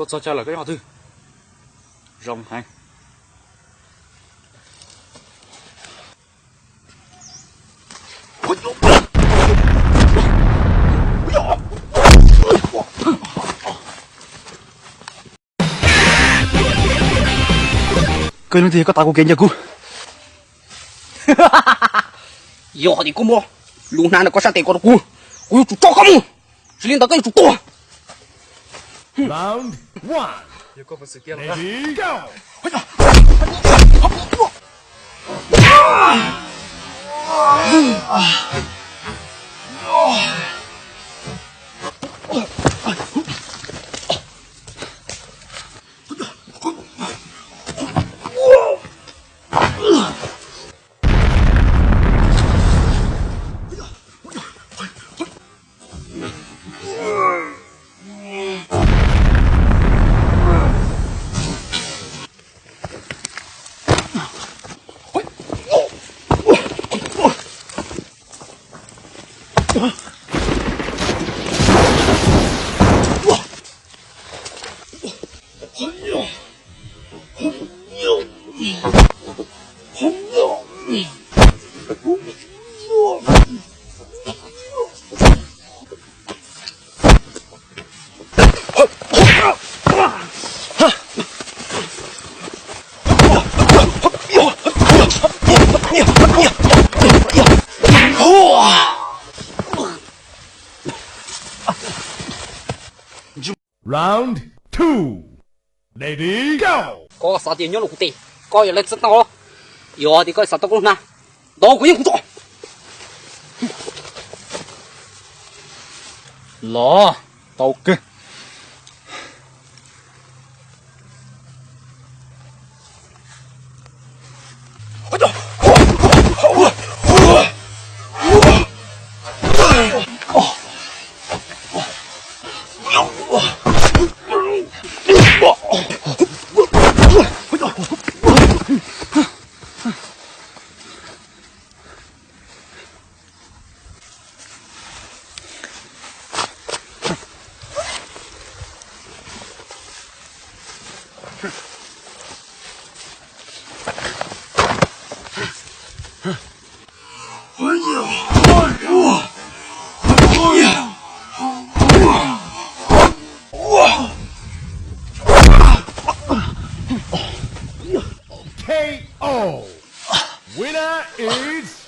Tuaj txog chaw lawm koj nyob qhov twg? Zoo heev. Koj leej twg koj tav kuv kev ncaws kuv? Yog hais tias koj muab lub hnab ntawm koj sab tes ko rau kuv, kuv yuav tsum tso koj mus. Tsis li ntawd koj yuav tsum tuag. Round one. Ready, go. Round two. Ready, go. Koj xav tias nyob rau kuv tes koj yuav lawv txeeb tau los? Yog tias koj xav tau koj lub hnab, ntawd kuv yeej kuv tso. Los tau kawg. K O. Winner is